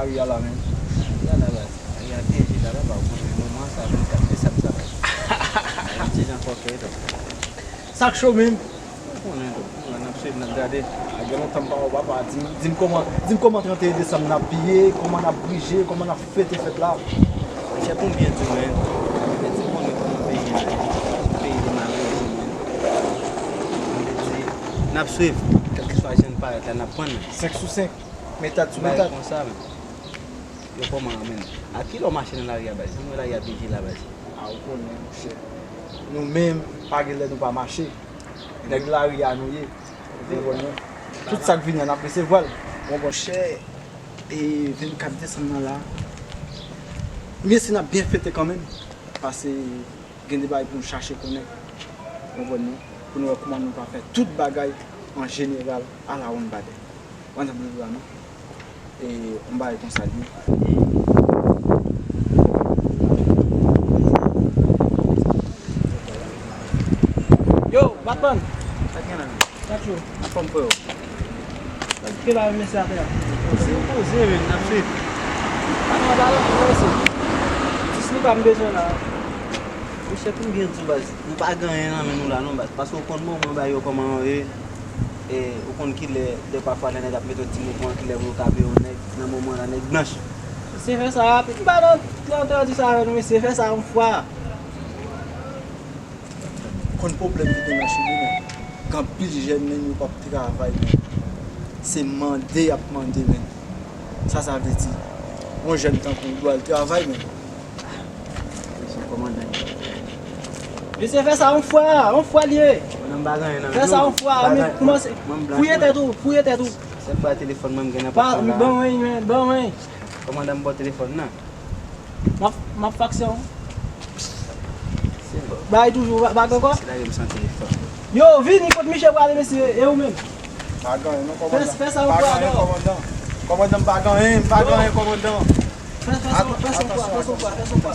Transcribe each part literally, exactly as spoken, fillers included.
Lari a la menm. Lari a la, baz. Lari a pyeje la, la, baz. Ou konnen moman sa, vennkat desèm sa, baz. Yon ti jan kòkèy, tou. Sa k cho menm? Ou konnen, tou. Ou konnen, n ap swiv, n ap gade. A, gen lontan m pa wè w, papa. Di m, di m kòman, di m kòman trannteyen desanm n ap abiye, kòman n ap brije, kòman n ap fete fèt la. Monchè, pou m byen di w, men, mwen di w konnen kòman peyi a ye. Peyi li malere, men. Mwen di, n ap swiv, kèlkeswa jan l parèt la, n ap pran l. Senk sou senk. Metad sou metad. Bagay konsa, men. Yo kòman an menm? A kilè w mache nan lari a, baz? Jan m wè lari a pyeje la, baz. A, ou konnen, monchè. Nou menm, pa gen lè nou pa mache. Nèg lari a nou ye. Ou konprann mwen? Tout sa k vini an, n ap resevwa l. Bon, monchè, e vennkat desanm nan la, m esi n ap byen fete kanmenm. Pase gen de bagay pou nou chache konnen. Ou konprann mwen? Pou nou wè kòman nou ka fè tout bagay an jeneral a la wonn badè. Ou konn sa m vle di la, non? E, yon bagay konsa l ye. Yo, Batman! Sa k gen la menm? Sa k cho? Anfòm, freo. Sa k gen la menm, mesye atè a? Poze, poze, men, n ap swiv. Patwon, pa nan pou mesye. Ti slip a m bezwen la. Monchè, pou m byen di w, baz, nou pa gen anyen nan men nou la, non, baz. Paske ou konn moman ba yo kòman yo ye. E, ou konn kilè, dèpafwa, lè nèg ap mete yon ti mouvman, kilè pou yo ka peye yon nèg, nan moman la, nèg blanch. Mesye fè sa rapid, m pa nan, nan entèdi sa avè nou, mesye fè sa yon fwa. Konn pwoblèm ki gen nan Chili, men. Gen anpil jèn, men, yo p ap travay, men. Se mande y ap mande, men. Sa, sa vle di, yon jèn tankou w dwe al travay, men. Kesyon kòmandan. Mesye, fè sa yon fwa, yon fwa l ye. Mwen, m pa gen anyen nan men nou. Fè sa yon fwa, men kòmanse fouye tèt ou, fouye tèt ou. Sèl fwa telefòn mwen m gen nan pòch mwen la. Ban mwen, men, ban mwen. Kòmandan, m ba w telefòn nan. M ap, m ap faksè w. Bay toujou, pa, pa gen ankò? Se la ke m santi efò. Yo, vini kot misye prale, mesye, e ou menm? Pa gen anyen, non, kòmandan. Fè, fè sa ou kwè, non. Kòmandan. Kòmandan, m pa gen anyen, m pa gen anyen, kòmandan. Fè, fè sa, fè sa ou kwè, fè sa ou kwè, fè sa ou kwè.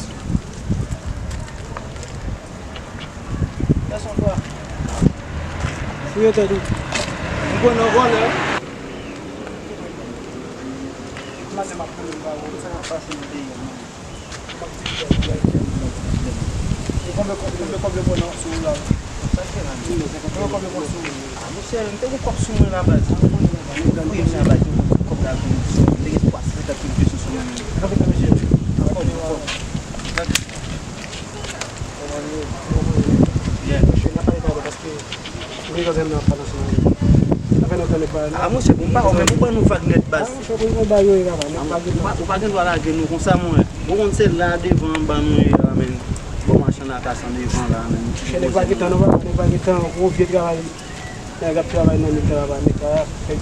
Fè sa ou kwè. Fouye tèt ou. M konnen w vòlè. Maten m ap konnen m pa wè w, sa k ap pase nan peyi a, man? M ap di w, w ap fè m nan pwoblèm. Konbyen, konbyen, konbyen kòb yo pran nan sou ou la? Sa k gen la menm? Konbyen kòb yo pran sou ou? A, monchè, m te gen kòb sou mwen la, baz. Wi, m la, baz, yo pran kòb la pou mwen. M te gen twa san senkant mil peso sou mwen menm. Anfòm, anfòm. Kòman nou ye? Kòman nou ye? Byen. Monchè, n ap pale, pale, paske Ou gen kòb nan pa nan sou mwen. Sa fè lontan nèg pa la. A, monchè, bon, pa wè, men, ou ban nou vag nèt, baz. A, monchè, bon, bon, ba yo, e, papa, nèg pa gen tan. Ou pa, ou pa gen dwa lage nou konsa, mwen. Bon, konn se la devan anba nou ye la, men. Bon, machann la kas an devan la, men. Monchè, nèg pa gen tan, non, papa, nèg pa gen tan. Gwo vye travay. Nèg ap travay nan mitan la, papa, nèg pa fè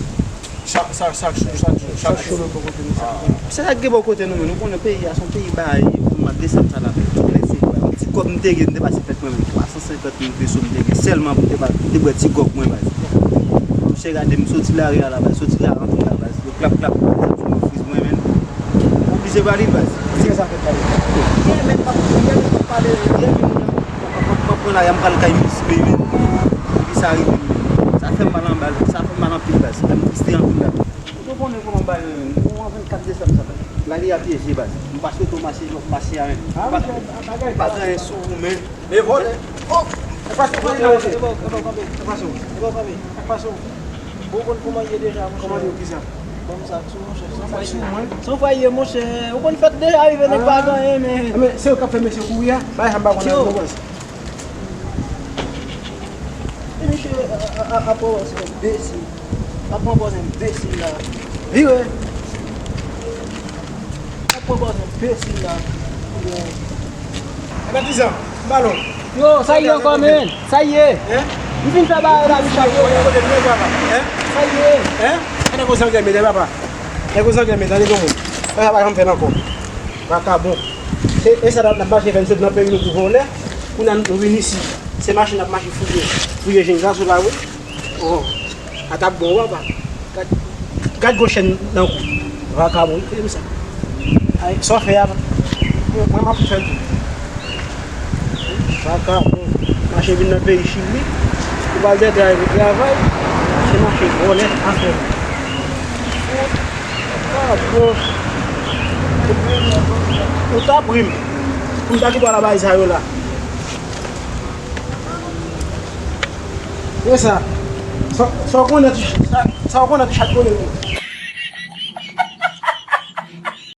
Sa, sa, sa k cho, sa k cho, sa k cho. Sa k cho nan bò kote nou, sa. Se sa k gen bò kote nou, men nou konnen peyi a se yon peyi ba, e pou mwa desèm sa la, tout lè se ba. Yon ti kòb m te gen, m te pase fèt mwen menm, twa san senkant mil peso m te gen sèlman pou m te ba, te bwè ti gwòg mwen, baz. Monchè, gade m soti lari a la, baz, soti la rantre la, baz. Yo klap, klap, klap, sa sou mwen friz mwen, men. M oblije ba li, baz. Kiyès sa fèt la? Yè, men, m ap, yè, men, m ap pale, yè, men, m ap, m ap, m ap pran lari a, m pral kay Miss May, men. Epi sa rive, men. Sa fè m mal anba, sa fè m mal anpil, baz. Sa fè m triste anpil, baz. Ou konnen kòman bagay yo ye, menm. Bon, an vennkat desèm sa, baz. Lari a pyeje, baz. M pa swete w mache jan w mache a, menm. M pa, m pa gen anyen sou ou, menm. Men vòlè. Oh! Sa k pase w, monchè? Sa k pase w? Sa k pase w? Ou konn kòman l ye deja, monchè. Kòman l ye, kisa? Ban m sa k sou, monchè. Sa k sou mwen? Sa k ye, monchè. Ou konn fèt deja rive, nèg pa gen anyen, men. Men se yo k ap fè mesye kouri a. Bagay sa m pa konn nan konprann. E misye a, a, a, ap pran pòz enbesil. Ap pran pòz enbesil la. Vire. Ap pran pòz enbesil la. Enbesil. E patizan, m ba nou. Yo, sa ye ankò, men? Sa ye? Hein? M fin fè bagay la, Michel, yo. Kote nou ye, papa? Hein? Sa ye? Hein? Nèg ozangle mete, papa. Nèg ozangle mete, tande, granmoun. Sa pa janm fè l ankò. Vakabon. Se, e sa n ap mache fè, n sot nan peyi nou pou vòlè. Kounye a nou vin isi. Se mache n ap mache fouye. Fouye jèn gason la, wi. Oh. A t ap bon, papa. Gad, gad gwo chèn nan kou. Vakabon, wi, se sa. Ay, sa w fè a, mwen, mwen m ap fè l tou. Vakabon. Mache vin nan peyi Chili. Ou pral dèdè al travay. Se mache vòlè, afè. Vakabon. Ou ta pri m pou m ta kite w al a bagay sa yo la. E sa? Sa, sa w konnen tou, sa, sa w konnen tou, chat konnen tou.